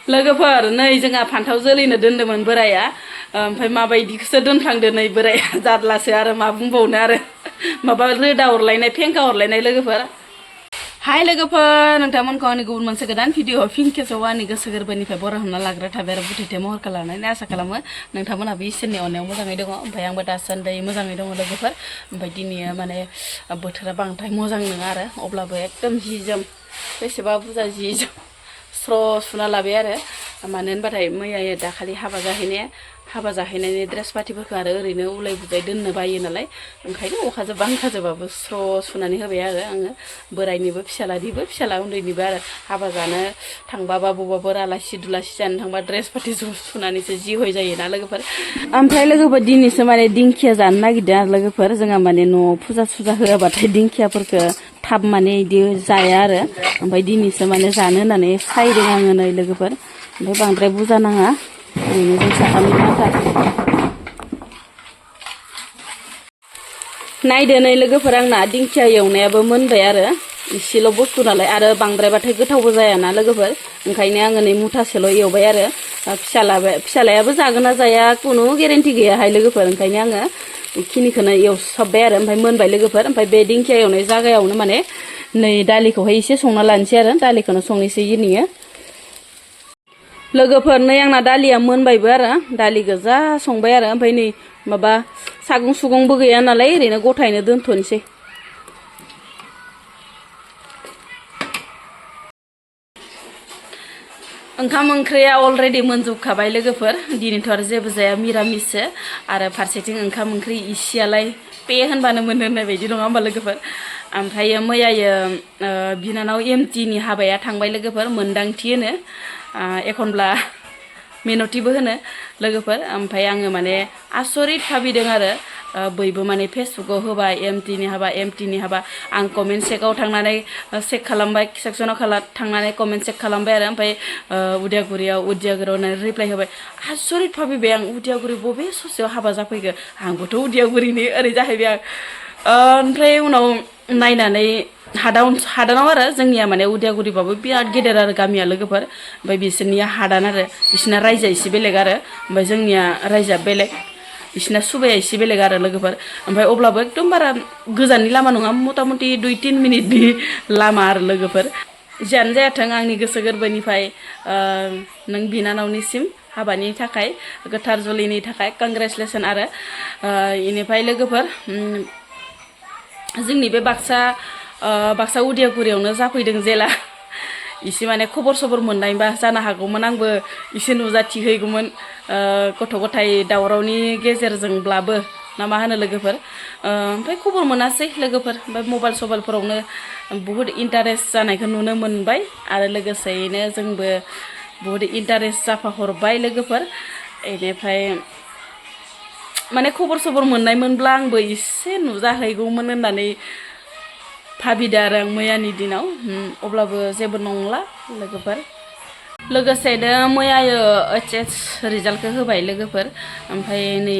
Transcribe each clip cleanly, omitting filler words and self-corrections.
लोगोफोर नै जोंहा फान्थाव जोलैनो दोन्दोंमोन बोराया ओमफ्राय माबायदिखौसो दोनफ्लांदो नै बोराया जारलासो आरो मा बुंबावनो आरो माबा रोदा हरलायनाय फेंखा हरलायनाय लोगोफोर हाय लोगोफोर नोंथांमोनखौ आंनि गुबुन मोनसे गोदान भिडिअ फिन खेबसेबाव आंनि गोसो गोरबोनिफ्राय बर' होनना लाग्रा थाबाय आरो बुथेथे महरखौ लानानै आसा खालामो नोंथांमोनहाबो इसोरनि अननायाव मोजाङै दङ ओमफ्राय आंबो दासान्दि मोजाङै दङ लोगोफोर ओमफ्राय दिनै माने बोथोरा बांद्राय मोजां नङा आरो अब्लाबो एकदम जि जोम बेसेबा बुरजा जि जोम स्र' सुना लाबाय आरो मानो होनबाथाय मैया दाखालि हाबा जाहैनायनि ड्रेस पार्टिफोरखौ आरो ओरैनो उलाय बुजाय दोननो बायो नालाय ओंखायनो अखाजों बांखाजोबाबो स्र' सुनानै होबाय आरो आङो बोरायनिबो फिसाला उन्दैनिबो आरो हाबा जानो थांबाबा बबावबाफोर आलासि दुलासि जानो थांबा ड्रेस पार्टि सुनानैसो जि हय जायोना लोगोफोर ओमफ्राय लोगोफोर दिनैसो माने दिंखिया जानो नागिरदों आरो लोगोफोर जोंहा माने न'आव फुजा होआबाथाय दिंखियाफोरखौ थाब माने इदि जाया आरो ओमफ्राय दिनैसो माने जानो होननानै सायदों आङो नै लोगोफोर ओमफ्राय बांद्राय बुरजा नाङा ओरैनो जों साथामनि आन्था नायदो नै लोगोफोर आंना दिंखिया एवनायाबो मोनबाय आरो इसेल' बुस्थु नालाय आरो बांद्रायबाथाय गोथावबो जायाना लोगोफोर ओंखायनो आङो नै मुथासेल' एवबाय आरो फिसालायाबो जागोन ना जाया खुनु गेरेन्टि गैयाहाय लोगोफोर ओंखायनो आङो बेखिनिखौनो एवसाबबाय आरो ओमफ्राय मोनबाय लोगोफोर ओमफ्राय बे दिंखिया एवनाय जागायावनो माने नै दालिखौहाय एसे संना लानोसै आरो दालिखौनो संनोसै इनियो लोगोफोर नै आंना दालिया मोनबायबो आरो दालि गोजा संबाय आरो ओमफ्राय नै माबा सागं सुगंबो गैया नालाय ओरैनो गथायैनो दोनथ'नोसै ओंखाम ओंख्रिया अलरेडि मोनजोबखाबाय लोगोफोर दिनैथ' आरो जेबो जाया मिरामिससो आरो फारसेथिं ओंखाम ओंख्रि इसेयालाय पे होनबानो मोनो होननाय बायदि नङा होमबा लोगोफोर ओमफ्रायो मैयायो बिनानाव एमटिनि हाबाया थांबाय लोगोफोर मोनदांथि होनो एखनब्ला मिनथिबो होनो लोगोफोर ओमफ्राय आङो माने आसरित भाबिदों आरो बयबो माने फेसबुकाव होबाय एमटिनि हाबा आं कमेन्ट सेकआव थांनानै चेक खालामबाय सेक्सनाव थांनानै कमेन्ट चेक खालामबाय आरो ओमफ्राय उदियागुरियाव होननानै रिप्लाय होबाय आसरित भाबिबाय आं उदियागुरि बबे ससेयाव हाबा जाफैगो आंबोथ' उदियागुरिनि ओरै जाहैबाय आं ओमफ्राय उनाव नायनानै हादानाव आरो जोंनिया माने उदियागुरिबाबो बिराद गेदेर आरो गामिया लोगोफोर ओमफ्राय बिसोरनिया हादान आरो बिसोरना रायजोआ एसे बेलेग आरो ओमफ्राय जोंनिया रायजोआ बेलेग बिसोरना सुबाया एसे बेलेग आरो लोगोफोर ओमफ्राय अब्लाबो एकदम बारा गोजाननि लामा नङा मथा मथि 2-3 मिनिटनि लामा आरो लोगोफोर जियानो जायाथों आंनि गोसो गोरबोनिफ्राय नों बिनानावनिसिम हाबानि थाखाय गोथार जुलिनि थाखाय कंग्रेचुलेसन आरो इनिफ्राय लोगोफोर जोंनि बे बाक्सा उदियागुरियावनो जाफैदों जेला इसे माने खबर सबर मोननायबा जानो हागौमोन आंबो इसे नुजाथिहैगौमोन गथ' गथाय दावरावनि गेजेरजोंब्लाबो ना मा होनो लोगोफोर ओमफ्राय खबर मोनासै लोगोफोर ओमफ्राय मबाइल सबाइलफोरावनो बुहुद इन्टारेस्ट जानायखौ नुनो मोनबाय आरो लोगोसेयैनो जोंबो बुहुद इन्टारेस्ट जाफाहरबाय लोगोफोर बेनिफ्राय माने खबर सबर मोननायमोनब्ला आंबो एसे नुजाहैगौमोन होननानै भाबिदों आरो आं मैयानि दिनाव अब्लाबो जेबो नंला लोगोफोर लोगोसेनो मैयायो HS रिजाल्टखौ होबाय लोगोफोर ओमफ्राय नै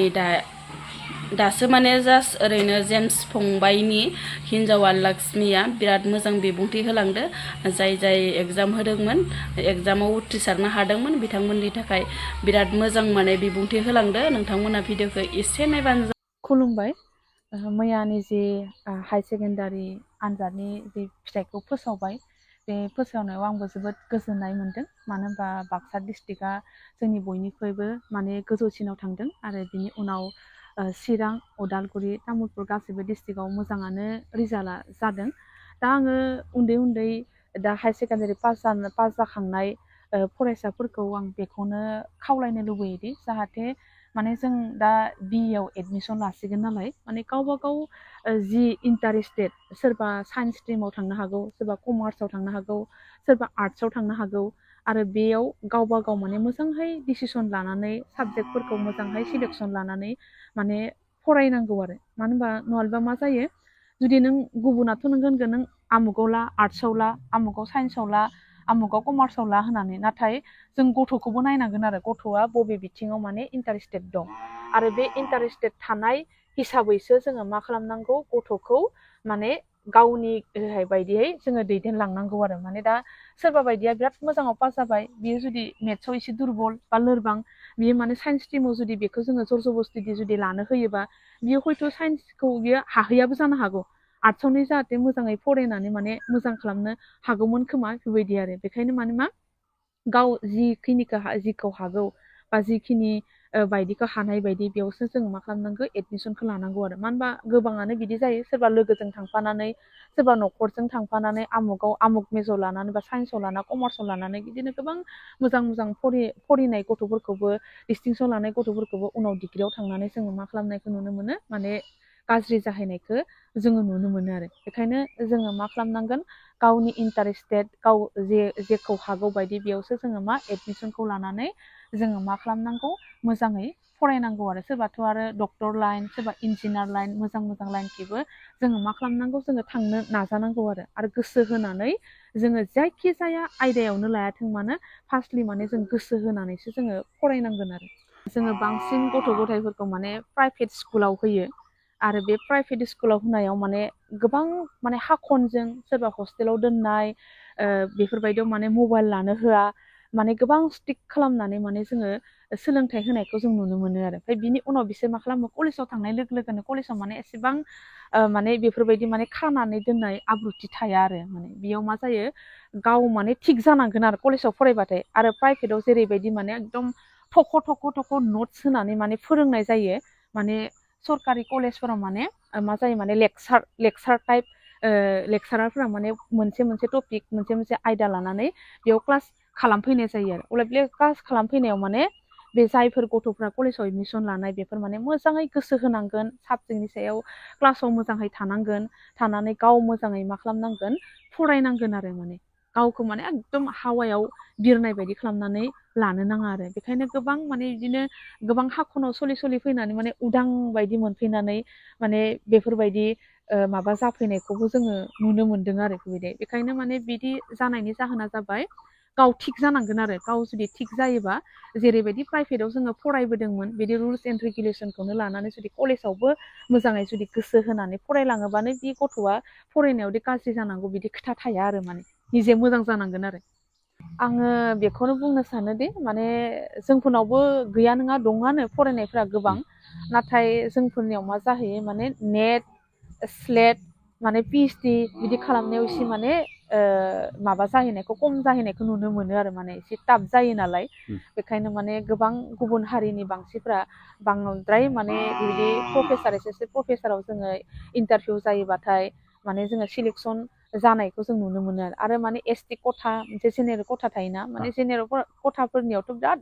दासो माने जास्ट ओरैनो जेम्स फंबाइनि हिन्जावा लक्ष्मिया बिराद मोजां बिबुंथि होलांदो जाय एग्जाम होदोंमोन एग्जामाव उथ्रिसारनो हादोंमोन बिथांमोननि थाखाय बिराद मोजां माने बिबुंथि होलांदो नोंथांमोना भिडिअखौ एसे नायबानो खुलुमबाय मैयानि जे हाई सेकेन्डारि आनजादनि जे फिथाइखौ फोसावबाय बे फोसावनायाव आंबो जोबोद गोजोननाय मोनदों मानो होनबा बाक्सा डिस्ट्रिक्टआ जोंनि बयनिख्रुइबो माने गोजौसिनाव थांदों आरो बिनि उनाव चिरां उदालगुरि तामुलपुर गासैबो डिस्ट्रिक्टआव मोजाङानो रिजाल्टआ जादों दा आङो उन्दै दा हाई सेकेन्डारि पास जाखांनाय फरायसाफोरखौ आं बेखौनो खावलायनो लुबैयोदि जाहाथे माने जों दा BE आव एडमिसन लासिगोन नालाय माने गावबा गाव जि इन्टारेस्टेड सोरबा साइन्स स्ट्रिमाव थांनो हागौ सोरबा कमार्सआव थांनो हागौ सोरबा आर्ट्सआव थांनो हागौ आरो बेयाव गावबा गाव माने मोजांहाय डिसिसन लानानै साबजेक्टफोरखौ मोजांहाय सिलेक्सन लानानै माने फरायनांगौ आरो मानो होनबा नङाबा मा जायो जुदि नों गुबुनाथ' नों होनगोन नों आमुगाव ला आर्ट्सआव ला आमुगाव साइन्सआव ला आमुगाव कमार्सआव ला होननानै नाथाय जों गथ'खौबो नायनांगोन आरो गथ'आ बबे बिथिङाव माने इन्टारेस्टेड दं आरो बे इन्टारेस्टेड थानाय हिसाबैसो जोङो मा खालामनांगौ गथ'खौ माने गावनि बायदियै जोङो दैदेनलांनांगौ आरो माने दा सोरबा बायदिया बिराद मोजाङाव पास जाबाय बियो जुदि मेथ्सआव एसे दुरबल बा लोरबां बियो माने साइन्स स्ट्रिमाव जुदि बेखौ जोङो जर जबस्थि जुदि लानो होयोबा बियो हयथ' साइन्सखौ बियो हाहैयाबो जानो हागौ आर्ट्सआवनो जाहाथे मोजाङै फरायनानै माने मोजां खालामनो हागौमोन खोमा बेबायदि आरो बेखायनो माने मा गाव जिखौ हागौ बा जिखिनि बायदिखौ हानाय बायदि बेयावसो जों मा खालामनांगौ एडमिसनखौ लानांगौ आरो मानो होनबा गोबाङानो बिदि जायो सोरबा लोगोजों थांफानानै सोरबा न'खरजों थांफानानै आमुक मेजर लानानै बा साइन्सआव लाना कमार्सआव लानानै बिदिनो गोबां मोजां फरायनाय गथ'फोरखौबो डिस्टिंसन लानाय गथ'फोरखौबो उनाव डिग्रियाव थांनानै जोङो मा खालामनायखौ नुनो मोनो माने गाज्रि जाहैनायखौ जोङो नुनो मोनो आरो बेखायनो जोङो मा खालामनांगोन गावनि इन्टारेस्टेड गाव जेखौ हागौ बायदि बेयावसो जोङो मा एडमिसनखौ लानानै जोङो मा खालामनांगौ मोजाङै फरायनांगौ आरो सोरबाथ' आरो डक्टर लाइन सोरबा इन्जिनियार लाइन मोजां लाइनखिबो जोङो मा खालामनांगौ जोङो थांनो नाजानांगौ आरो गोसो होनानै जोङो जायखि जाया आयदायावनो लायाथों मानो फार्स्टलि माने जों गोसो होनानैसो जोङो फरायनांगोन आरो जोङो बांसिन गथ' गथायफोरखौ माने प्राइभेट स्कुलाव होयो आरो बे प्राइभेट स्कुलाव होनायाव माने गोबां माने हाखनजों सोरबा हस्टेलाव दोननाय बेफोरबायदियाव माने मबाइल लानो होआ माने गोबां स्ट्रिक्ट खालामनानै माने जोङो सोलोंथाइ होनायखौ जों नुनो मोनो आरो ओमफ्राय बिनि उनाव बिसोर मा खालामो कलेजाव थांनाय लोगो लोगोनो कलेजाव माने एसेबां माने बेफोरबायदि माने खानानै दोननाय आब्रुथि थाया आरो माने बेयाव मा जायो गाव माने थिग जानांगोन आरो कलेजाव फरायबाथाय आरो प्राइभेटाव जेरैबायदि माने एकदम थख' नट्स होनानै माने फोरोंनाय जायो माने सरकारि कलेजफोराव माने मा जायो माने लेक्सार टाइप लेक्सारारफोरा माने मोनसे टपिक मोनसे आयदा लानानै बेयाव क्लास खालामफैनाय जायो आरो अब्ला बे क्लास खालामफैनायाव माने बे जायफोर गथ'फ्रा कलेजाव एडमिसन लानाय बेफोर माने मोजाङै गोसो होनांगोन साबजेक्टनि सायाव क्लासाव मोजाङै थानानै गाव मोजाङै मा खालामनांगोन फरायनांगोन आरो माने गावखौ माने एकदम हावायाव बिरनाय बायदि खालामनानै लानो नाङा आरो बेखायनो गोबां माने बिदिनो गोबां हाखुनाव सलि फैनानै माने उदां बायदि मोनफैनानै माने बेफोरबायदि माबा जाफैनायखौबो जोङो नुनो मोनदों आरो बेखायनो माने बिदि जानायनि जाहोना जाबाय गाव थिग जानांगोन आरो गाव जुदि थिग जायोबा जेरैबायदि प्राइभेटाव जोङो फरायबोदोंमोन बिदि रुल्स एन्ड रेगुलेसनखौनो लानानै जुदि कलेजावबो मोजाङै जुदि गोसो होनानै फरायलाङोबानो बे गथ'आ फरायनायावदि गाज्रि जानांगौ बिदि खोथा थाया आरो माने निजे मोजां जानांगोन आरो आङो बेखौनो बुंनो सानोदि माने जोंफोरनावबो गैया नङा दङआनो फरायनायफ्रा गोबां नाथाय जोंफोरनियाव मा जाहैयो माने नेट स्लेट माने पिएइचडि बिदि खालामनायाव एसे माने माबा जाहैनायखौ खम जाहैनायखौ नुनो मोनो आरो माने एसे टाफ जायो नालाय बेखायनो माने गोबां गुबुन हारिनि बांसिनफ्रा बांद्राय माने बिदि प्रफेसाराव जोङो इन्टारभिउ जायोबाथाय माने जोङो सिलेकसन जानायखौ जों नुनो मोनो आरो माने एसटि खथा मोनसे जेनेरेल खथा थायोना माने जेनेरेल खथाफोरनियावथ' बिराद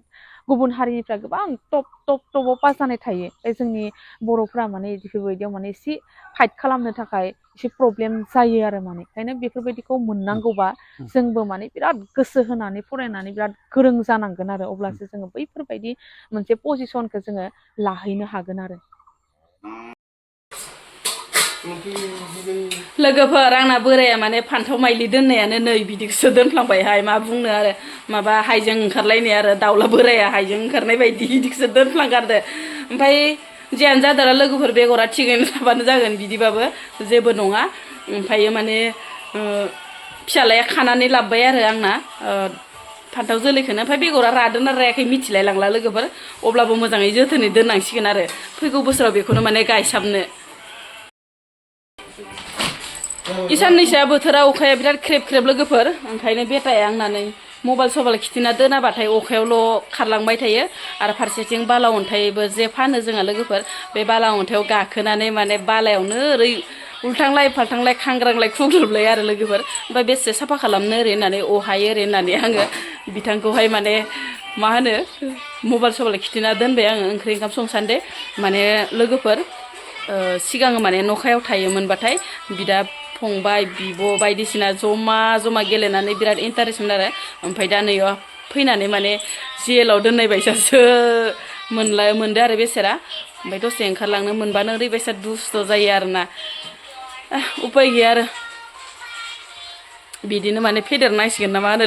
गुबुन हारिनिफ्रा गोबां टपाव पास जानाय थायो जोंनि बर'फ्रा माने बेफोरबायदियाव माने एसे फाइट खालामनो थाखाय एसे प्रब्लेम जायो आरो माने ओंखायनो बेफोरबायदिखौ मोननांगौबा जोंबो माने बिराद गोसो होनानै फरायनानै बिराद गोरों जानांगोन आरो अब्लासो जोङो बैफोरबायदि मोनसे पजिसनखौ जोङो लाहैनो हागोन आरो लोगोफोर आंना बोराया माने फान्थाव माइलि दोननायानो नै बिदिसो दोनफ्लांबायहाय मा बुंनो आरो माबा हाइजें ओंखारलायनाय आरो दाउला बोराया हाइजें ओंखारनाय बायदि बिदिसो दोनफ्लांगारदो ओमफ्राय जियानो जादोरा लोगोफोर बेगरा थिगैनो थाबानो जागोन बिदिबाबो जेबो नङा ओमफ्रायो माने फिसालाया खानानै लाबोबाय आरो आंना फान्थाव जोलैखौनो ओमफ्राय बेगरा रादोंना रायाखै मिथिलाय लांला लोगोफोर अब्लाबो मोजाङै जोथोनै दोननांसिगोन आरो फैगौ बोसोराव बेखौनो माने गायसाबनो साननैसोआ बोथोरा अखाया बिराद ख्रेब लोगोफोर ओंखायनो बेटाया आंना नै मबाइल खिथिना दोनाबाथाय अखायावल' खारलांबाय थायो आरो फारसेथिं बाला अन्थाइबो जे फानो जोंहा लोगोफोर बे बाला अन्थाइयाव गाखोनानै माने बालायावनो ओरै उल्थांलाय फाल्थांलाय खांग्रांलाय खुग्लुबलाय आरो लोगोफोर ओमफ्राय बेसे साफा खालामनो ओरै होननानै अहायो ओरै होननानै आङो बिथांखौहाय माने मा होनो मबाइल खिथिना दोनबाय आङो ओंख्रि ओंखाम संसान्दे माने लोगोफोर सिगाङो माने न'खायाव थायोमोनबाथाय बिदा फंबाय बिब' बायदिसिना जमा गेलेनानै बिराद इन्टारेस्टमोन आरो ओमफ्राय दा नैयाव फैनानै माने जेलाव दोननाय बायसासो मोनदो आरो बेसेरा ओमफ्राय दसे ओंखारलांनो मोनबानो ओरैबायसा दुस्थ' जायो आरोना उपाय गैया आरो बिदिनो माने फेदेरनांसिगोन ना मा होनो